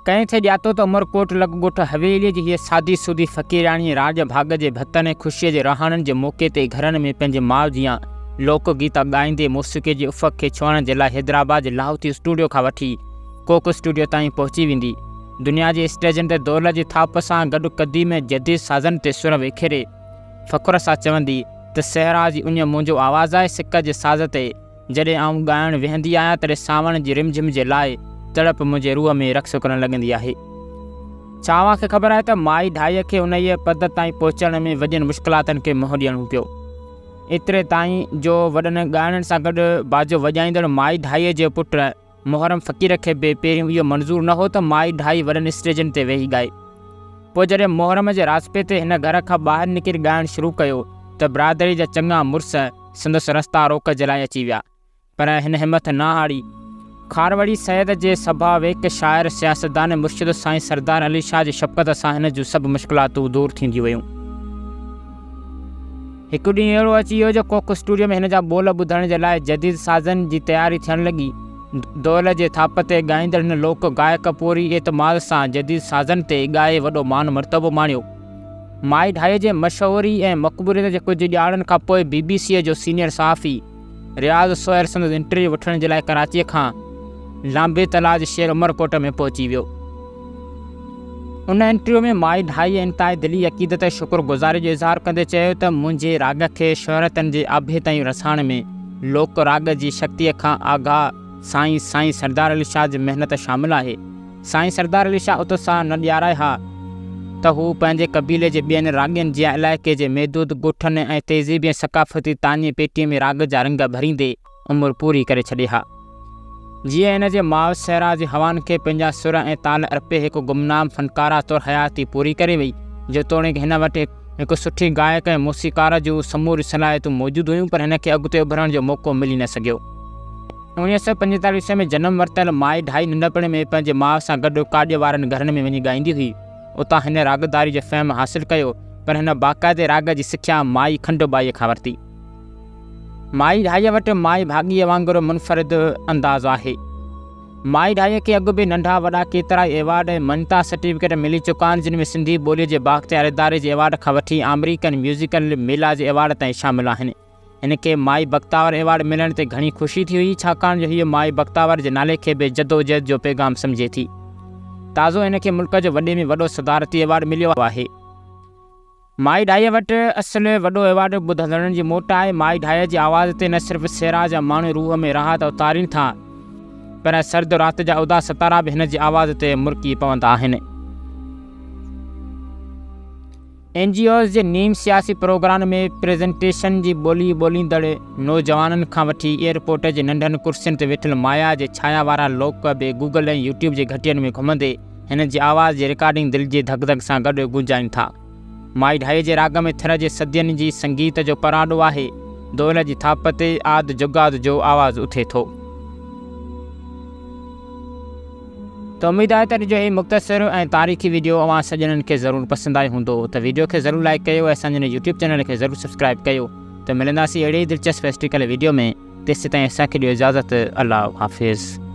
ڪنهن ٿي ڄاتو ته عمرڪوٽ لڳ ڳوٺ حويليء جي هيء سادي سودي فقيرياڻي راڄ ڀاڳ جي ڀتن ۽ خوشيء جي رهاڻن جي موقعي تي گهرن ۾ پنهنجي ماء جيان لوڪ گيتا ڳائيندي موسيقيء جي افق کي ڇهڻ جي لاء حيدرآباد جي لاهوتي اسٽوڊيو کان وٺي ڪوڪ اسٽوڊيو تائين پهچي ويندي. دنيا جي اسٽيجن تي دهل جي ٿاپ سان گڏ قديم ۽ جديد سازن تي سر وکيري فخر سان چوندي ته صحرا جي اڃ منهنجو آواز آهي سڪ جي ساز تي جڏهن آئون ڳائڻ ويهندي آهيان تڏهن سانوڻ جي رمجھم جي لاء تڙپ منهنجي روح ۾ رقص ڪرڻ لڳندي آهي. ڇا اوهان کي خبر آهي ته مائي ڍائيء کي انهيء پد تائين پهچڻ ۾ وڏين مشڪلاتن کي منهن ڏيڻو پيو. ايتري تائين جو وڏن ڳائڻن سان گڏ باجو وڄائيندڙ مائي ڍائيء جي پٽ محرم فقير کي به پهريون اهو منظور نه هو ته مائي ڍائي وڏن اسٽيجن تي ويهي ڳائي. پوء جڏهن محرم جي راضپي تي هن گهر کان ٻاهر نڪري ڳائڻ شروع ڪيو ته برادريء جا چڱا مڙس سندس رستا روڪ جي لاء اچي ويا، پر هن همٿ نه هاري. کاروڙي سيد جي سڀا ويڪ شاعر، سياستدان ۽ مرشد سائين سردار علي شاهه جي شفقت سان هن جون سڀ مشڪلاتون دور ٿينديون ويون. هڪ ڏينهن اهڙو اچي ويو جو ڪوڪ اسٽوڊيو ۾ هن جا ٻول ٻڌڻ جي لاء جديد سازن جي تياري ٿيڻ لڳي. دهل جي ٿاپ تي ڳائيندڙ هن لوڪ گائڪ پوري اعتماد سان جديد سازن تي ڳائي وڏو مان مرتبو ماڻيو. مائي ڍائي جي مشهوري ۽ مقبوليت جي ڪجهه ڏهاڙن کان پوء بي بي سيء جو سينيئر صحافي رياض سوئر سندس انٽرويو وٺڻ جي لاء ڪراچيء کان لانبي تلاء جي شهر عمرڪوٽ ۾ پهچي ويو. ان انٽرويو ۾ مائي ڍائيء انتهائي دلي عقيدت ۽ شڪر گذاري جو اظهار ڪندي چيو ته منهنجي راڳ کي شهرتن جي آڀي تائين رسائڻ ۾ لوڪ راڳ جي شڪتيء کان آگاهه سائين سائين سردار علي شاهه جي محنت شامل آهي. سائين سردار علي شاهه اتساهه نه ڏيارائي ها ته هو پنهنجي قبيلي جي ٻين راڳين جيان علائقي جي محدود ڳوٺن ۽ تهذيبي ۽ ثقافتي تاڃي پيٽي ۾ راڳ جا رنگ ڀريندي عمر پوري ڪري ڇڏي ها. جيئن هن جي ماء صحرا جي هوائن کي پنهنجا سر ۽ تال ارپي هڪ گمنام فنڪاره طور حياتي پوري ڪري وئي. جيتوڻيڪ هن وٽ هڪ سٺي گائڪ ۽ موسيقار جون سموريون صلاحيتون موجود هيون پر هن کي اڳتي اڀرڻ جو موقعو ملي نه سگهيو. 1945 عيسوي ۾ جنم ورتل مائي ڍائي ننڍپڻ ۾ پنهنجي ماء سان گڏ ڪاڄ وارن گهرن ۾ وڃي ڳائيندي هئي. اتان هن راڳداري جو فهم حاصل ڪيو، پر هن باقاعدي راڳ جي سکيا مائي کنڊ ٻائيء کان ورتي. مائي ڍائيء وٽ مائي ڀاڳيء وانگر منفرد انداز آهي. مائي ڍائيء کي اڳ به ننڍا وڏا ڪيترائي ايوارڊ ۽ مڃتا سرٽيفڪيٽ ملي چڪا آهن، جن ۾ سنڌي ٻوليء جي بااختيار اداري جي ايوارڊ کان وٺي آمريڪن ميوزيڪل ميلا جي ايوارڊ تائين شامل آهن. هن کي مائي بختاور ايوارڊ ملڻ تي گهڻي خوشي ٿي هئي، ڇاڪاڻ جو هيء مائي بختاور جي نالي کي به جدوجهد جو پيغام سمجهي ٿي. تازو هن کي ملڪ جو وڏي ۾ وڏو صدارتي ايوارڊ مليو آهي. مائي ڍائيء وٽ اصل وڏو ايوارڊ ٻڌندڙن جي موٽ آهي. مائي ڍائيء جي آواز تي نه صرف صحرا جا ماڻهو روح ۾ راحت اتارين ٿا، پر سرد رات جا اداس ستارا به هن جي آواز تي مرڪي پوندا آهن. اين جي اوز جي نيم سياسي پروگرام ۾ پريزنٽيشن جي ٻولي ٻوليندڙ نوجوانن کان وٺي ايئرپورٽ جي ننڍن ڪرسين تي ويٺل مايا جي ڇايا وارا لوڪ به گوگل ۽ يوٽيوب جي گهٽين ۾ گهمندي هن جي آواز جي رڪارڊنگ دل جي ڌڪ ڌڪ سان گڏ گونجائين ٿا. مائي ڍائي جي راڳ ۾ ٿر جي صدين جي سنگيت جو پراڏو آهي. دهل جي ٿاپ تي آد جڳاد جو آواز اٿي ٿو. ته اميد آهي ته اڄ جو هي مختصر ۽ تاريخي ويڊيو اوهان سڄڻن کي ضرور پسند آيو هوندو ته ويڊيو کي ضرور لائيڪ ڪيو ۽ اسان جي هن يوٽيوب چينل کي ضرور سبسڪرائيب ڪيو ته ملنداسين اهڙي ئي دلچسپ هسٽريڪل ويڊيو ۾ تيسيتائين اسان کي ڏيو اجازت الله حافظ.